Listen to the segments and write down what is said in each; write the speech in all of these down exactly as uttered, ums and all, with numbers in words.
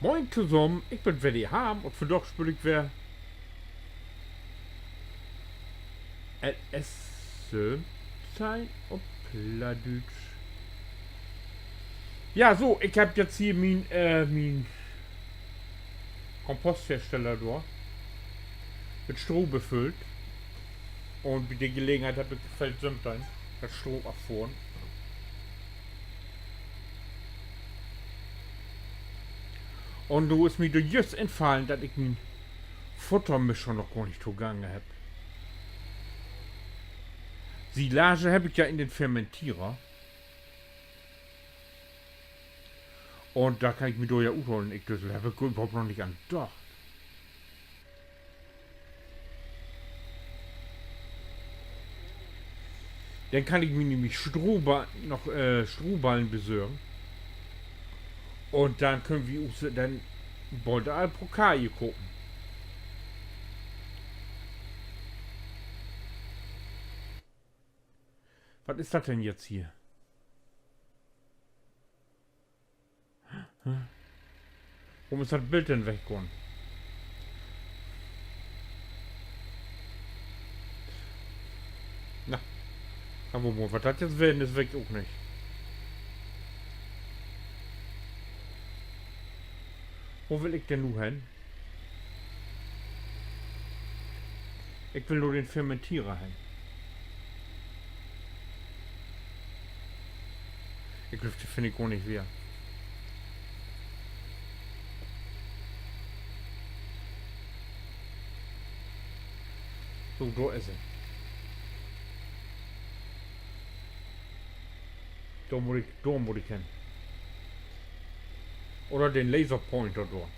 Moin tosamen, ik bün weer de Harm un vandaag speel ik weer L S söventeihn op Plattdüütsch. Ja, so, ik hebb jetzt hier mien, äh, mien Komposthersteller dor mit Stroh befüllt. Un bi de Gelegenheit hebb ik Feld söventeihn dat Stroh affohren. Un nu is mi dor jüst infallen, dat ik mien Futtermischer noch gor nich togangen hebb. Silage hebb ik ja in den Fermentierer. Un dor kann ik mi dor ja utholen, ik, düssel hebb ik överhaupt noch nich an dacht. Denn kann ik mi nämlich Strohba-, noch, äh, Strohballen besörgen. Un denn köönt wi us denn bold al Pokal kopen. Wat is dat denn jetzt hier? Worüm is dat Bild denn weggahn? Na, aver mal, wat dat jetzt ween is, weet ik ok nich. Wo will ik denn nu hen? Ik will na den Fermentierer hen. Ik glööv, de finn ik gor nich weer. So, dor is he. Dor mutt ik, dor mutt ik hen. Oder den Laserpointer dor.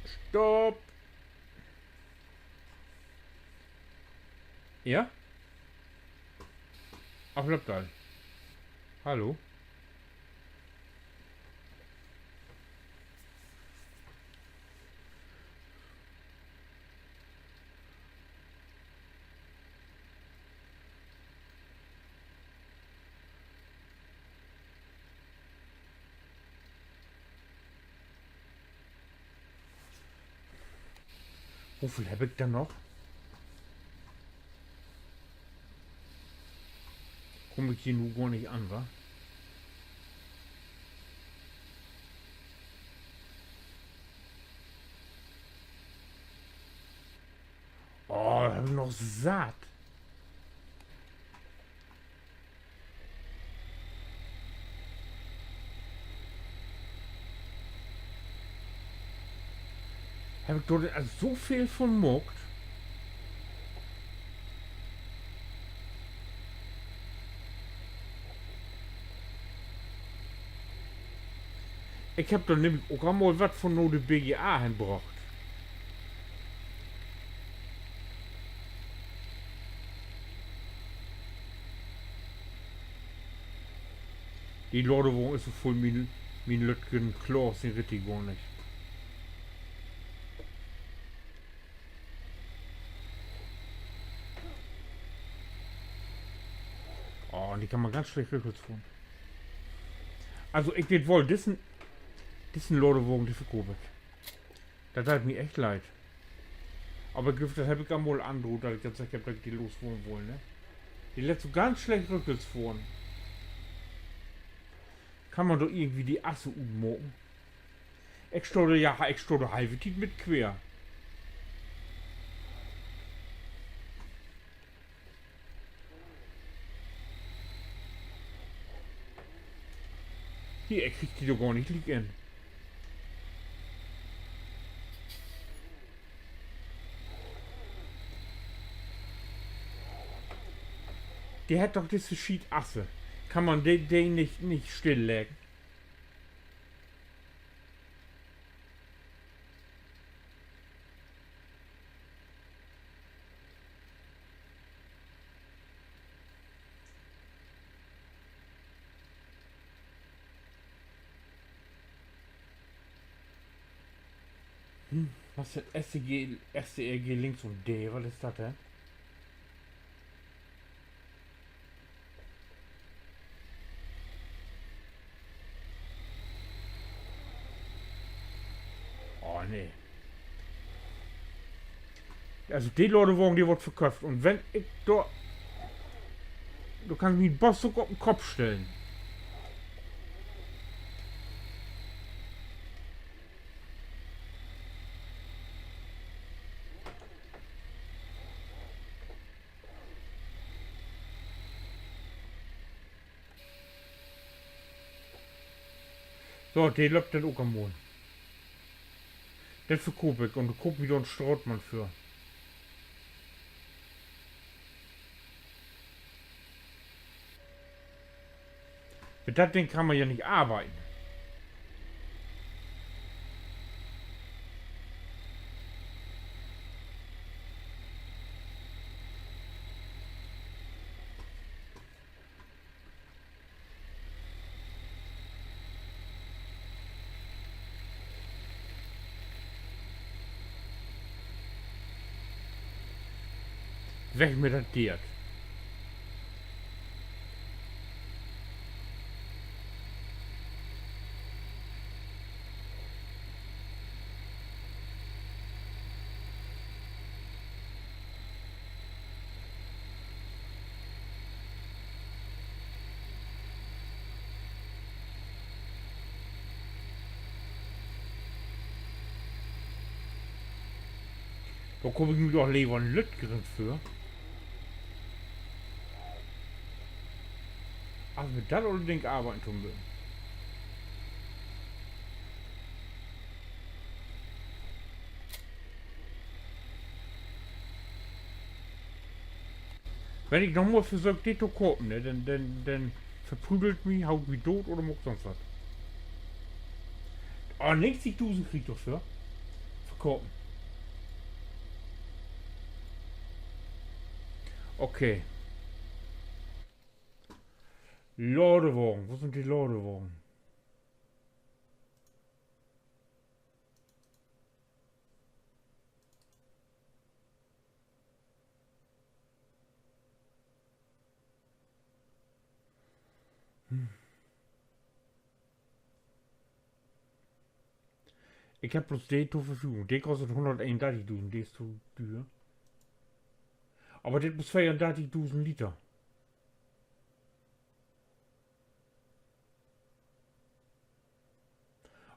Stopp! Ja? Ach, löppt al. Hallo? Woveel hebb ik denn noch? Kumm ik hier nu gor nich an, wa? Oh, hebb ik noch satt. Hebb ik dor denn al so veel vun maakt? Ik hebb dor nämlich ok al mal wat vun na de B G A hen brocht. De Ladewagen is so vull, mien, mien lüttjen Klaas, den ritt de gor nich. Oh, un de kann man ganz slecht rückwärts fohren. Also, ik weet woll, dissen, dissen Ladewagen, de verkoop ik. Dat deit mi echt leed. Aver ik glööv, dat hebb ik al mal androht, dat ik dat seggt hebb, dat ik de loswarrn wull, ne? De lett so ganz slecht rückwärts fohren. Kann man dor irgendwie de Asse utmaken? Ik stah dor, ja, ik stah dor halve Tiet mit quer. Hier, ik krieg de dor gor nich liek in. De hett doch disse Schietasse. Kann man de, de nich, nich stillleggen? Hm, wat is dat? S T G, S T R G links un D, wat is dat denn? Nee. Also, de Ladewagen, de warrt verköfft. Un wenn ik dor, du kannst mi 'n Boss ok op den Kopp stellen. So, de löppt denn ok al mal. Den verkoop ik un dor koop ik mi dor 'n Straatmann för. Mit dat Ding kann man ja nich arbeiden. Weg mit dat Deert. Dor koop ik mi doch lever en lüttjeren för, as mit dat olle Ding arbeiden to müssen. Wenn ik noch mal versöök, de to kopen, ne, denn, denn, denn verprügelt mi, haut mi doot oder maakt sonst wat. Oh, negentigdusend krieg ik dorför. Verkopen. Okay. Ladewagen. Wo sünd de Ladewagen? Hm. Ik hebb bloots de to Verfügung. De kost hunnerteenundörtigdusend, de is to düer. Aver de hett bloots veerundörtigdusend Liter.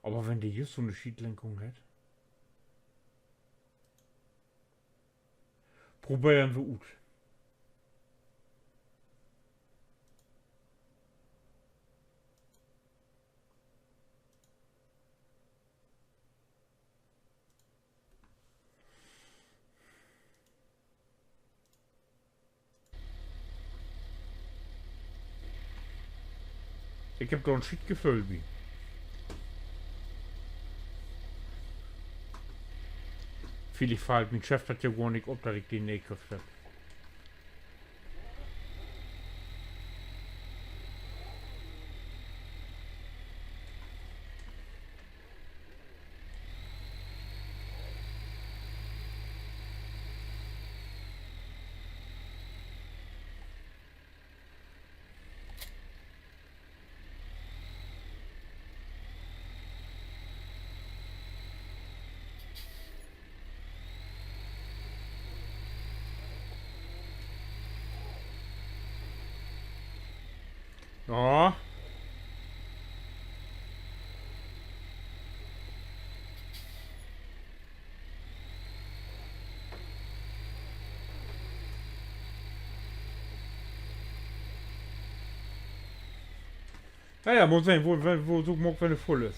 Aver wenn de jüst so 'ne Schietlenkung hett. Proberen wi ut. Ik hebb dor en Schietgeföhl bi. Villicht fallt mien Chef dat ja gor nich op, dat ik de neeköfft hebb. Ja. Na ja, mal sehn, wo, wo, wo so maakt, wenn de vull is.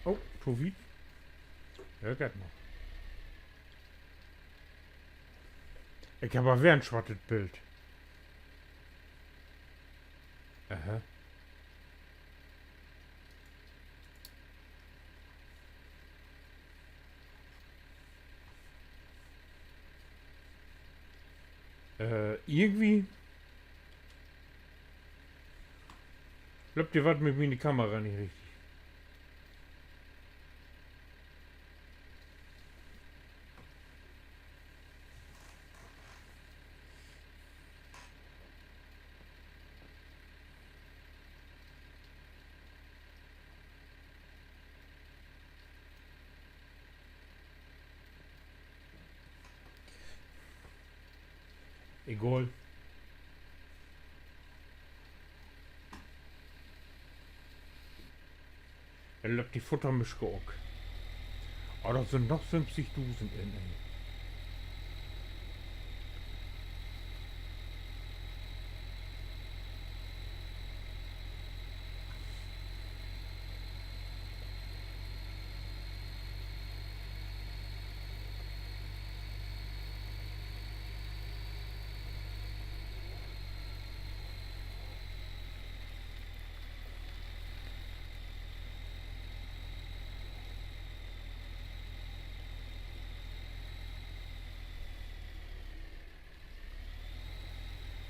Oh, to wiet. Ja, geiht noch. Ik heff al weer en swart Bild. Aha. Äh, irgendwie löppt hier wat mit miene Kamera nich richtig. Egal. Denn löppt de Futtermischke ok. Ah, dor sünd noch söventigdusend in, ey.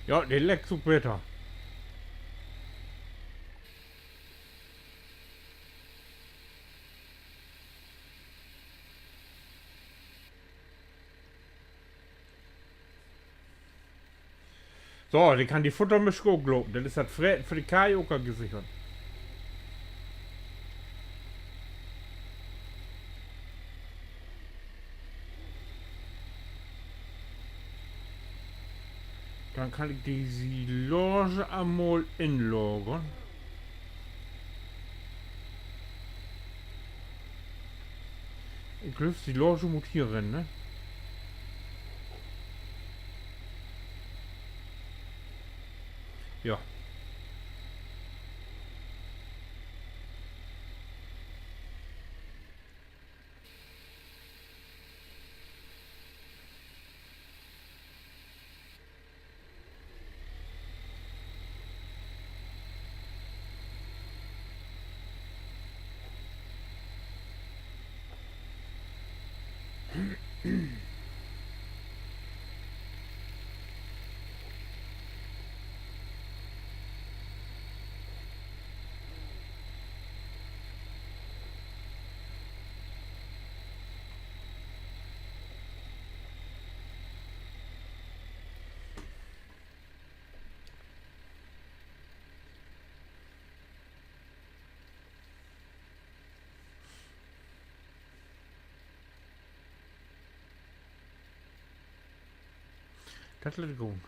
Ja, de leckt ok beter. So, denn kann de Futtermischke ok lopen. Denn is dat Freten för de Kei ok al gesichert. Denn kann ik de Silage al mal inlagern. Ik glööv, Silage mutt hier rin, ne? Ja. Dat lett ik gahn.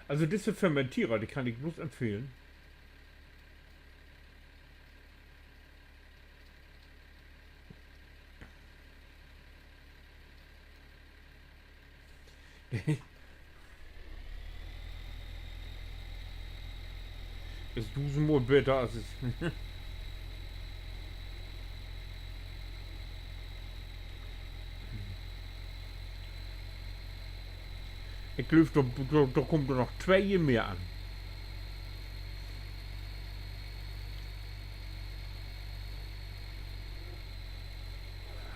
Also disse Fermentierer, de kann ik blots empfehlen. Is dusendmal beter as is. Ik glööv, dor, dor, dor kummt dor noch twee mehr an.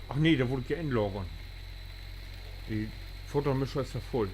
Ach nee, de wull ik ja inlagern. De Futtermischer is ja vull.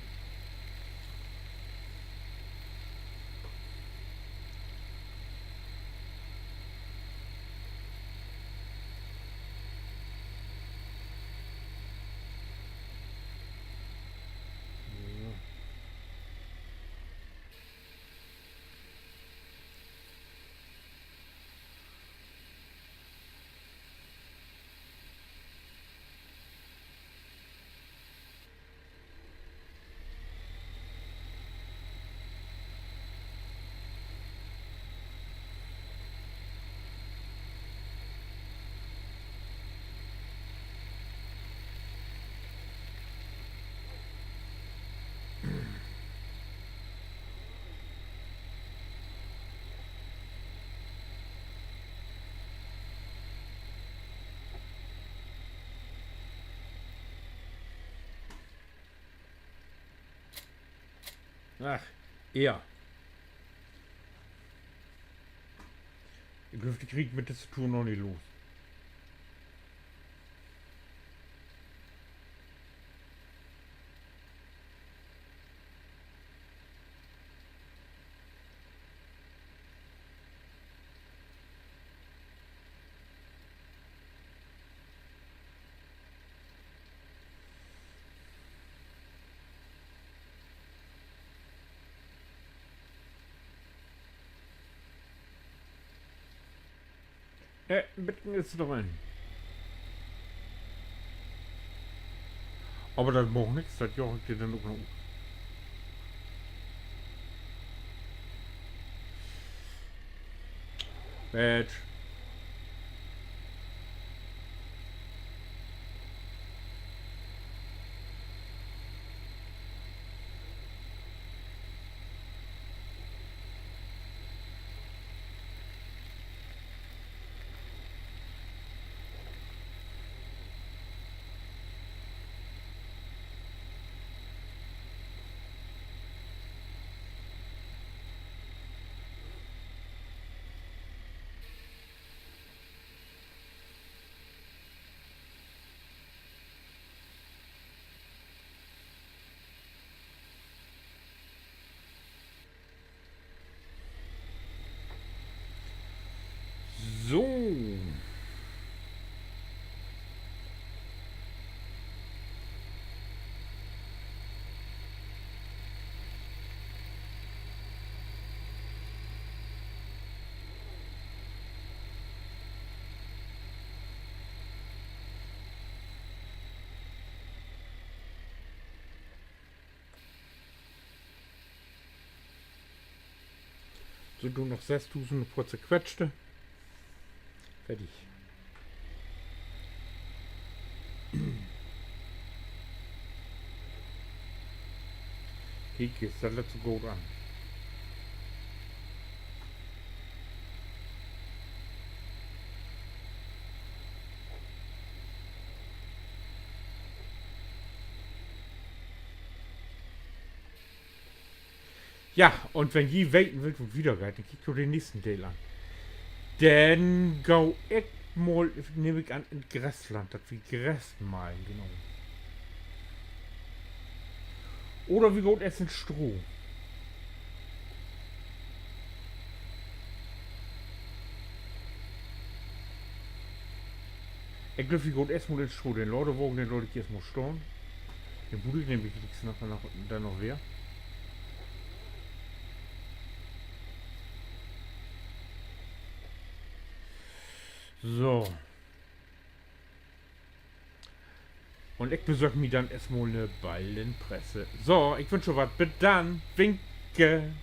Ach, ehr. Ik glööv, de krieg ik mit disse Tour noch nich los. Äh, beten is drin. Aver dat maakt nix, dat jaag ik di denn ok noch ut. Mensch. So. So, do noch sessdusend, poor zerquetschte. Fertig. Kiek, is dat letzte goot an. Ja, un wenn ji weten wüllt, wo dat wieder geiht, denn kiekt jo den nächsten Deel an. Denn gah ik mal, nehm ik an, in Gressland, dat wi Gras meihen, genau. Oder wi gaht eerst in Stroh. Ik glööv, wi gaht eerst mal in Stroh. Den Ladewagen, den laat ik hier eerst mal stahn. Den bruuk ik nämlich glieks noch, noch, denn noch weer. So. Un ik besorg mi denn eerst mal 'ne Ballenpresse. So, ik wünsch jo wat. Bit dann. Winke.